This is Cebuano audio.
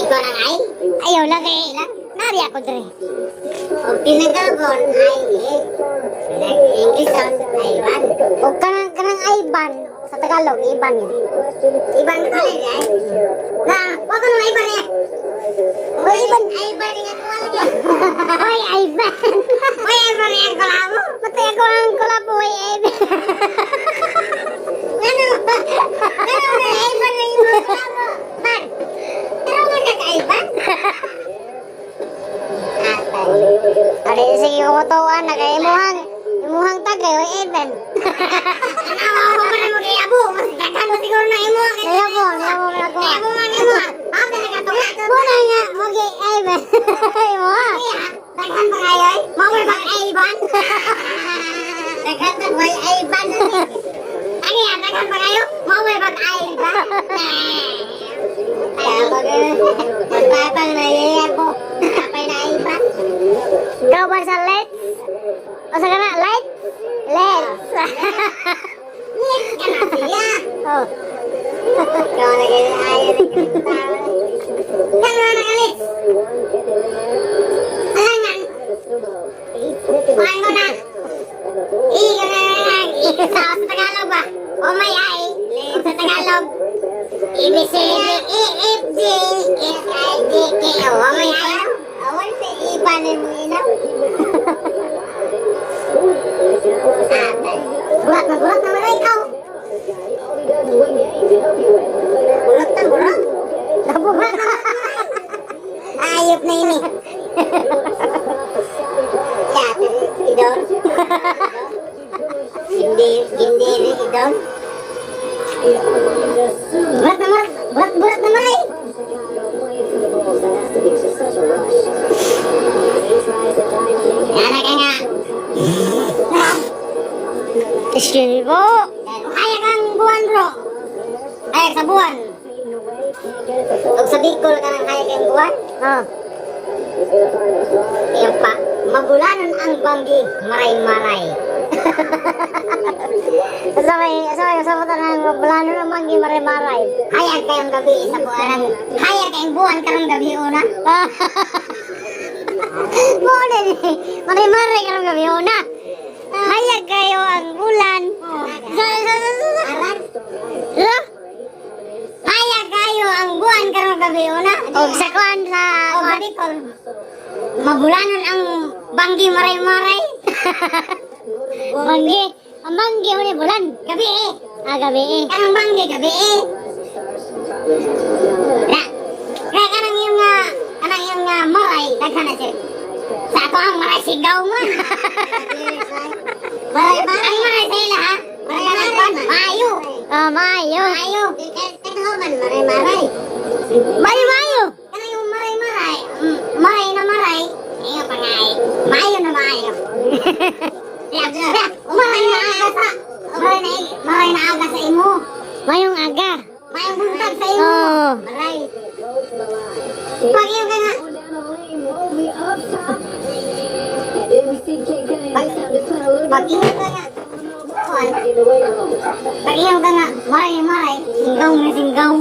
Ikaw nang ay? Ayaw lang kay nari ako dre. O tinagagon ay eh. English on Ivan. O kanang kanang Ivan sa Tagalog, Ivan yun. Iban ka rin ay. Na, wag ko nang Ivan eh. Oy, Ivan, Ivan nga ko lagi. Hoy, Ivan. Oy, Ivan nga kolabo. Patay ako ang kolabo, hoy, Ivan. Ano? Ano na Ivan na yung mga kolabo? Man. Pero nga ka Ivan? Atay. Ari, sige ko tuwan na kay imuhang imuhang tagay, hoy, Ivan. Ano ako pa na mo kay Abo? Mas daghan mo siguro na imo. Kaya po na ko. Kaya mo man imo. Ako na katunga. Muna nga, okay, Ivan. Imuha. Kaya, daghan pa kayo eh. Mao ba Ivan? Daghan pa way Ivan. Ano yan, daghan pa kayo? Mao ba Ivan? Kaya pag magpapang nayayabo, kapay na Ivan. Ikaw ba sa let's? O sa kana, lights? Let's. Yes ka na siya. Oh. Ikaw na kayo ayaw ng tao. Kano na kalis? Alangan. Kuhan ko na. Ika na na na. Sa Tagalog ba? O may ay. Sa Tagalog. A B C D E F G H I J K O. O may ay. Awan sa iba na mo ina. Bulat na mga ikaw. Bulat na bulat. Nabuhat. Ayop na ini. Ya, idol. Hindi, hindi idol. Bulat na bulat, bulat, bulat na maray. Yan na nga. Excuse me po. Kaya kang buwan bro. Kaya sa buwan. Pag sa Bicol ka nang kaya kang buwan. Oh. Iyo pa, mabulanon ang banggi, maray-maray. Sa may tanang mablano ng manggi maray-maray. Hayag kayong gabi sa buwan. Hayag kayong buwan karong gabi una. Mo na ni. Maray-maray karong gabi una. Hayag kayo ang ulan. Sa. Aran. Lo? Hayag kayo ang buwan karong gabi una. Og sa kuan sa O sa Bicol. Mabulanon ang banggi maray-maray. Manggi. Ang manggi mo ni bulan. Gabi eh. Ah, gabi eh. Kanang banggi gabi eh. Na. Kaya kanang yung kanang yung maray daghan na siya. Sa ato ang maray sigaw man. Maray ba? Ang maray sa ila ha. Maray maray. Maayo. Ah, maayo. Maayo. Kaya man maray maray. Maayo, maayo. Kanang yung maray maray. Maray na maray. Iyo pa nga eh. Maayo na maayo. Ya, ya, maray na aga sa maray na maray na aga sa imo. Mayong aga. Mayong buntag sa imo. Oh. Maray. Pag iyo ka nga Pag iyo ka nga kuan. Pag iyo ka nga maray maray, singgaw na singgaw.